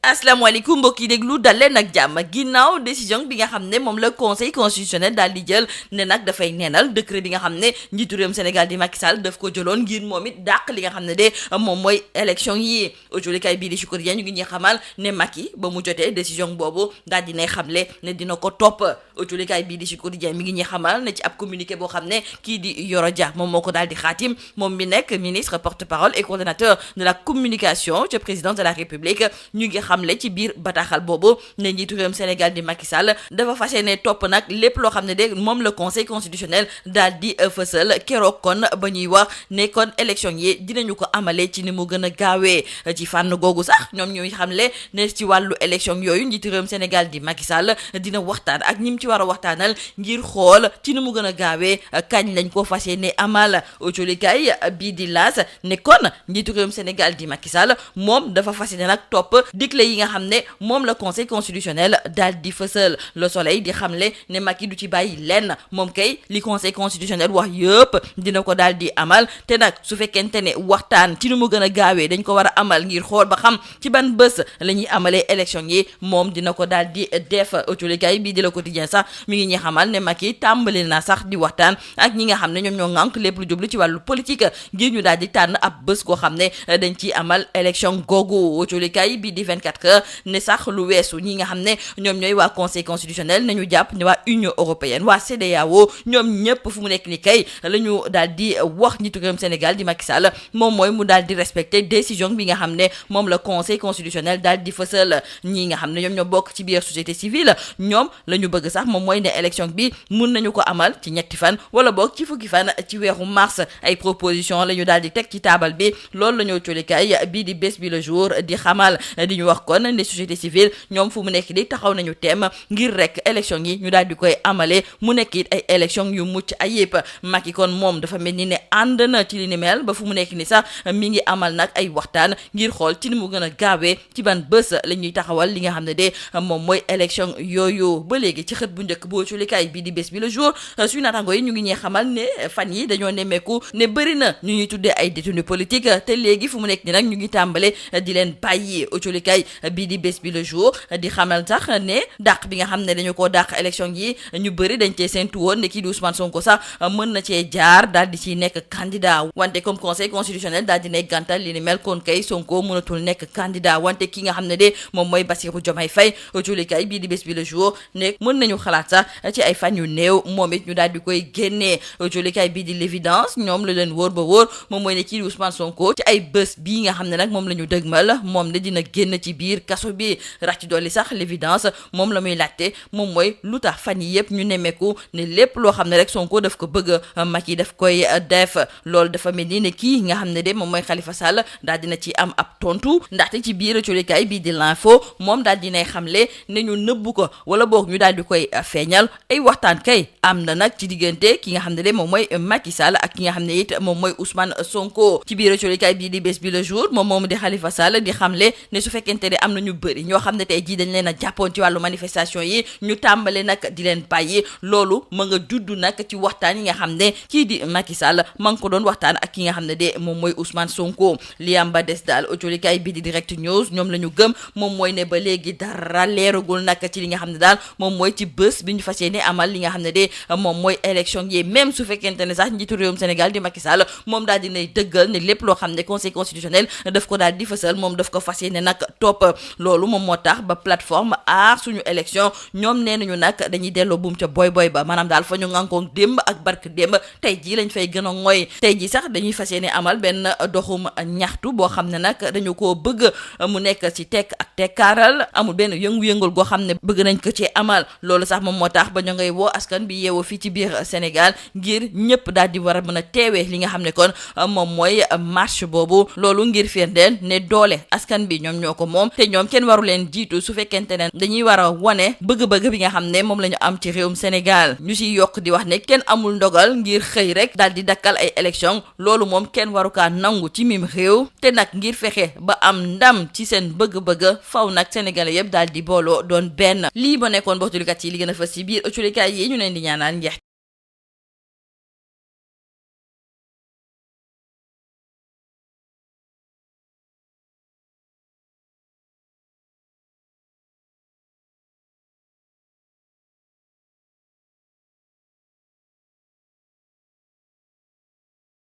asalaamaaleykum mbokk yi déglu dal leen ak jàmm ginnaaw décision bi nga xam ne moom la conseil constitutionnel daal di jël ne nag dafay neenal décret bi nga xam ne njiitu réewum Sénégal di Macky Sall daf ko jëloon ngir moom it dàq li nga xam ne de moom mooy élection yi autolikaay bii di Sud Quotidien ñu ngi ñuy xamal ne Macky ba mu jotee décision boobu daal di nay xamle ne dina ko topp autolikaay bii di Sud Quotidien mi ngi ñuy xamal ne ci ab communiqué boo xam ne kii di Yoro Dia moom moo ko daal di xaatim moom mi nekk ministre porte-parole et coordonnateur de la communication ci président de la République ñu ngi xamle ci biir bataaxal boobu ne njiitu réewum Sénégal di Macky Sall dafa fas yéene topp nag lépp loo xam ne de moom la conseil constitutionnel daal di fësal keroog kon ba ñuy wax ne kon élection yi dinañu ko amale ci ni mu gën a gaawee ci fànn googu sax ñoom ñuy xamle ne ci wàllu élection yooyu njiitu réewum Sénégal di Macky Sall dina waxtaan ak ñi mu ci war a waxtaanal ngir xool ci ni mu gën a gaawee kañ lañ ko fas yéene amal autolikaay bii di laas ne kon njiitu réewum Sénégal di Macky Sall moom dafa fas yéene nag topp digle yi nga xam ne moom la conseil constitutionnel daal di fësal le soleil di xamle ne Macky du ci bàyyi lenn moom kay li conseil constitutionnel wax yëpp dina ko daal di amal te nag su fekkente ne waxtaan ci nu mu gën a gaawee dañ ko war a amal ngir xool ba xam ci ban bés la ñuy amalee élection yi moom dina ko daal di def autolikaay bii di Le Quotidien sax mi ngi ñuy xamal ne Macky tàmbali na sax di waxtaan ak ñi nga xam ne ñoom ñoo ŋànk lépp lu jublu ci wàllu politique ngir ñu daal di tànn ab bés koo xam ne dañ ciy amal élection googu autolikaay bii di 24 heures ne sax lu weesu ñi nga xam ne ñoom ñooy waa conseil constitutionnel nañu jàpp ne waa union européenne waa CEDEAO ñoom ñëpp fu mu nekk ni kay la ñu daal di wax njiitu réewum Sénégal di Macky Sall moom mooy mu daal di respecter décision bi nga xam ne moom la conseil constitutionnel daal di fësal ñi nga xam ne ñoom ñoo bokk ci biir société civile ñoom la ñu bëgg sax moom mooy ne élection bi mun nañu ko amal ci ñetti fan wala boog ci fukki fan ci weeru mars ay proposition la ñu daal di teg ci taabal bi loolu la ñu colikaay bii di bés bi le jour di xamal di ñu wax kon ne société civile ñoom fu mu nekk di taxaw nañu teem ngir rek élection yi ñu daal di koy amale mu nekk it ay élection yu mucc ayib Macky kon moom dafa mel ni ne ànd na ci li ni mel ba fu mu nekk ni sax mi ngi amal nag ay waxtaan ngir xool ci ni mu gën a gaawee ci ban bés la ñuy taxawal li nga xam ne de moom mooy élection yooyu ba léegi ci xët bu njëkk boo culikaay bii di bés bi le jour suñu naataango yi ñu ngi ñuy xamal ne fan yi dañoo nemmeeku ne bëri na ñu ñuy tuddee ay détenus politique te léegi fu mu nekk ni nag ñu ngi tàmbale di leen bàyyi culikaay bii di bés bi le jour di xamal sax ne dàq bi nga xam ne dañu koo dàq élection yi ñu bëri dañ cee séntu woon ne kii di Ousmane Sonko sax mën na cee jaar daal di ciy nekk candidat wante comme conseil constitutionnel daal di nay gàntal li ni mel kon kay Sonko mënatul nekk candidat wante ki nga xam ne de moom mooy Bassirou Diomaye Faye culikaay bii di bés bi le jour ne mën nañu xalaat sax ci ay fan yu néew moom it ñu daal di koy génnee culikaay bii di l'évidence ñoom la leen wóor ba wóor moom mooy ne kii di Ousmane Sonko ci ay bés bii nga xam ne nag moom la ñu dëgmal moom ne dina génn ci biir kaso bi rax ci dolli sax l'évidence moom la muy laajte moom mooy lu tax fan yi yëpp ñu nemmeeku ne lépp loo xam ne rek Sonko daf ko bëgg Macky daf koy def loolu dafa mel ni ne kii nga xam ne de moom mooy Khalifa Sall daal dina ci am ab tontu ndaxte ci biir colikaay bii di l'info moom daal dinay xamle ne ñu nëbbu ko wala boog ñu daal di koy feeñal ay waxtaan kay am na nag ci diggante ki nga xam ne de moom mooy Macky Sall ak ki nga xam ne it moom mooy Ousmane Sonko ci biir colikaay bii di bés bi le jour moom di Khalifa Sall di xamle ne su fekkente ne am na ñu bëri ñoo xam ne tey jii dañ leen a jàppoon ci wàllu manifestation yi ñu tàmbale nag di leen bàyyi loolu ma nga juddu nag ci waxtaan yi nga xam ne kii di Macky Sall ma nga ko doon waxtaan ak ki nga xam ne de moom mooy Ousmane Sonko li am ba des daal autolikaay bi di direct news ñoom la ñu gëm moom mooy ne ba léegi dara leeragul nag ci li nga xam ne daal moom mooy ci bés bi ñu fas yéene amal li nga xam ne de moom mooy élection yi même su fekkente ne sax njiitu réewum Sénégal di Macky Sall moom daal dinay dëggal ne lépp loo xam ne conseil constitutionnel daf ko daal di fësal moom daf ko fas yéene nag topp loolu moom moo tax ba plateforme aar suñu élection ñoom nee nañu nag dañuy delloo buum ca boy ba maanaam daal fa ñu ngànkoon démb ak barke démb tey jii lañ fay gën a ngoy tey jii sax dañuy fas yéene amal benn doxum ñaxtu boo xam ne nag dañu koo bëgg mu nekk ci tekk ak tekkaaral amul benn yëngu-yëngul goo xam ne bëgg nañ ko ci amal loolu sax moom moo tax ba ñu ngay woo askan bi yeewoo fii ci biir Sénégal ngir ñëpp daal di war a mën a teewee li nga xam ne kon moom mooy marche boobu loolu ngir firndeel ne doole askan bi ñoom ñoo ko moom te ñoom kenn waru leen jiitu su fekkente ne dañuy war a wane bëgg-bëgg bi nga xam ne moom la ñu am ci réewum Sénégal ñu siy yokk di wax ne kenn amul ndogal ngir xëy rek daal di dakkal ay élection loolu moom kenn waru kaa nangu ci mim réew te nag ngir fexe ba am ndam ci seen bëgg-bëgg faw nag sénégalais yëpp daal di booloo doon benn lii ba nekkoon boxtulikat yi li gën a fës ci biir ëcculikaay yi ñu leen di ñaanaan njeex